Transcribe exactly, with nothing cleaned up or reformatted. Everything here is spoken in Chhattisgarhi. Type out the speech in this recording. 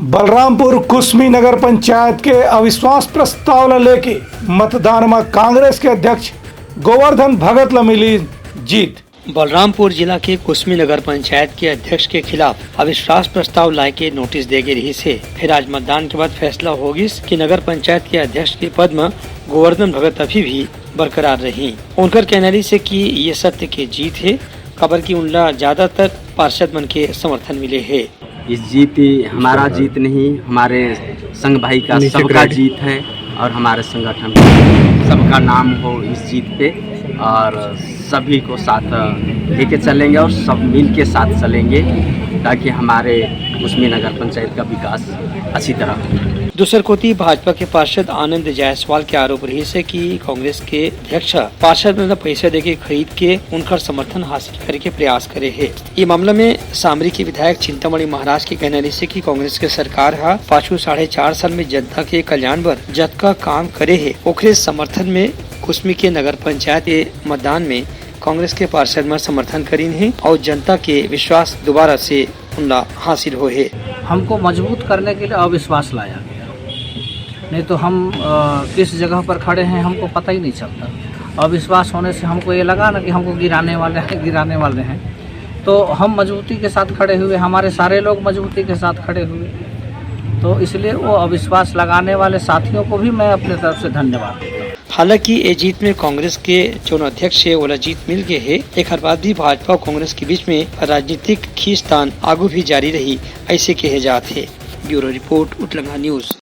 बलरामपुर कुसमी नगर पंचायत के अविश्वास प्रस्ताव ल लेके मतदान म कांग्रेस के अध्यक्ष गोवर्धन भगत ल मिली जीत। बलरामपुर जिला के कुसमी नगर पंचायत के अध्यक्ष के खिलाफ अविश्वास प्रस्ताव लाए के नोटिस दे गे रिहिस हे। फिर आज मतदान के बाद फैसला होगिस कि नगर पंचायत के अध्यक्ष के पद म गोवर्धन भगत अभी भी बरकरार रही। उनकर कहना रिहिस हे कि ये सत्य के जीत हे, काबर कि उनला ज्यादातर पार्षद मन के समर्थन मिले हे। इस जीत हमारा जीत नहीं, हमारे संघ भाई का, सबका जीत है और हमारे संगठन का, सबका नाम हो इस जीत पे और सभी को साथ लेके चलेंगे और सब मिल के साथ चलेंगे, ताकि हमारे कुसमी नगर पंचायत का विकास अच्छी तरह हो। दूसर कोती भाजपा के पार्षद आनंद जायसवाल के आरोप रिहिस हे कि कांग्रेस के अध्यक्ष पार्षद मन ल पैसा देके खरीद के उनकर समर्थन हासिल करे के प्रयास करे हे। ये मामला में सामरी के विधायक चिंतामणि महाराज के कहना रिहिस हे कि कांग्रेस के सरकार ह पाछू साढ़े चार साल में जनता के कल्याण बर जतका काम करे हे, ओखरे समर्थन में कुसमी के नगर पंचायत के मतदान में कांग्रेस के पार्षद मन समर्थन करिन हे और जनता के विश्वास दोबारा से उनला हासिल होए हे। हमको मजबूत करने के लिए अविश्वास लाया गया, नहीं तो हम, अ, किस जगह पर खड़े हैं, हमको पता ही नहीं चलता। अविश्वास होने से हमको ये लगा ना कि हमको गिराने वाले हैं, गिराने वाले हैं। तो हम मजबूती के साथ खड़े हुए, हमारे सारे लोग मजबूती के साथ खड़े हुए। तो इसलिए वो अविश्वास लगाने वाले साथियों को भी मैं अपने तरफ से धन्यवाद देता हूँ। हालांकि ये जीत में कांग्रेस के जोन अध्यक्ष हे, ओला जीत मिल गे हे, एखर बाद भी भाजपा और कांग्रेस के बीच में राजनीतिक खींचतान आगू भी जारी रही, ऐसे कहे जात हे। ब्यूरो रिपोर्ट, उतलंगा न्यूज।